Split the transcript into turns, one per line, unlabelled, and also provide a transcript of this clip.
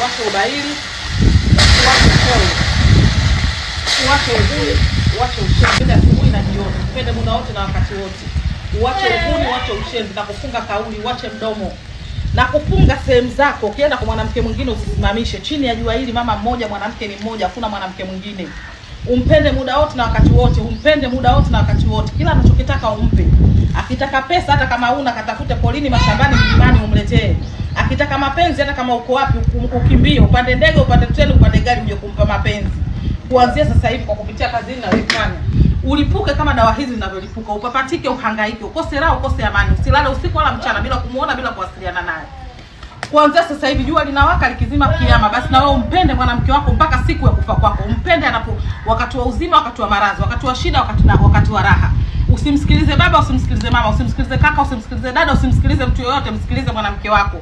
Uache ubaili, uache uchoyo, uache uhuni, uache ushenzi. Asubuhi na jioni, upende muda wote na wakati wote. Uache uhuni, uache ushenzi na kufunga kauli, uache mdomo na kufunga sehemu zako. Ukienda kwa mwanamke mwingine usisimamishe. Chini ya jua hili mama mmoja, mwanamke ni mmoja, hakuna mwanamke mwingine. Umpende muda wote na wakati wote, umpende muda wote na wakati wote. Kila anachokitaka umpe. Akitaka pesa, hata kama una, katafute polini, mashambani, milimani, umletee. Akitaka mapenzi, hata kama uko wapi, ukimbie, upande ndege, upande treni, upande gari, uje kumpa mapenzi. Kuanzia sasa hivi, kwa kupitia kazi hii ninayoifanya, ulipuke kama dawa hizi zinavyolipuka, upapatike, uhangaike, ukose raha, ukose amani, usilale usiku wala mchana bila kumuona, bila kuwasiliana naye. Kuanzia sasa hivi jua linawaka likizima kiama, basi na wewe umpende mwanamke wako mpaka siku ya kufa kwako. Umpende anapo wakati wa uzima, wakati wa maradhi, wakati wa shida, wakati wa raha. Usimsikilize baba, usimsikilize mama, usimsikilize kaka, usimsikilize dada, usimsikilize mtu yoyote, msikilize mwanamke wako.